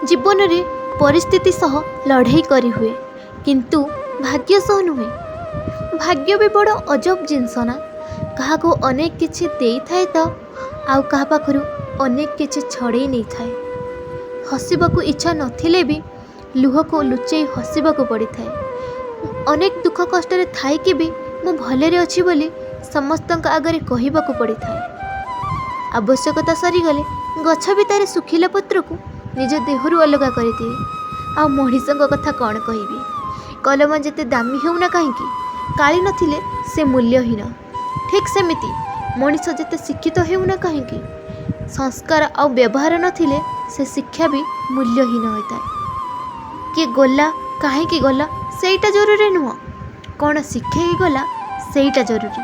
ଜୀବନରେ ପରିସ୍ଥିତି ସହ ଲଢ଼େଇ କରିହୁଏ, କିନ୍ତୁ ଭାଗ୍ୟ ସହ ନୁହେଁ। ଭାଗ୍ୟ ବି ବଡ଼ ଅଜବ ଜିନିଷ ନା, କାହାକୁ ଅନେକ କିଛି ଦେଇଥାଏ ତ ଆଉ କାହା ପାଖରୁ ଅନେକ କିଛି ଛଡ଼େଇ ନେଇଥାଏ। ହସିବାକୁ ଇଚ୍ଛା ନଥିଲେ ବି ଲୁହକୁ ଲୁଚେଇ ହସିବାକୁ ପଡ଼ିଥାଏ। ଅନେକ ଦୁଃଖ କଷ୍ଟରେ ଥାଇକି ବି ମୁଁ ଭଲରେ ଅଛି ବୋଲି ସମସ୍ତଙ୍କ ଆଗରେ କହିବାକୁ ପଡ଼ିଥାଏ। ଆବଶ୍ୟକତା ସରିଗଲେ ଗଛ ବି ତା'ର ଶୁଖିଲା ପତ୍ରକୁ ନିଜ ଦେହରୁ ଅଲଗା କରିଦିଏ। ଆଉ ମଣିଷଙ୍କ କଥା କ'ଣ କହିବି? କଲମ ଯେତେ ଦାମୀ ହେଉନା କାହିଁକି, କାଳି ନଥିଲେ ସେ ମୂଲ୍ୟହୀନ। ଠିକ୍ ସେମିତି ମଣିଷ ଯେତେ ଶିକ୍ଷିତ ହେଉନା କାହିଁକି, ସଂସ୍କାର ଆଉ ବ୍ୟବହାର ନଥିଲେ ସେ ଶିକ୍ଷା ବି ମୂଲ୍ୟହୀନ ହୋଇଥାଏ। କିଏ ଗଲା, କାହିଁକି ଗଲା, ସେଇଟା ଜରୁରୀ ନୁହଁ, କ'ଣ ଶିଖେଇକି ଗଲା ସେଇଟା ଜରୁରୀ।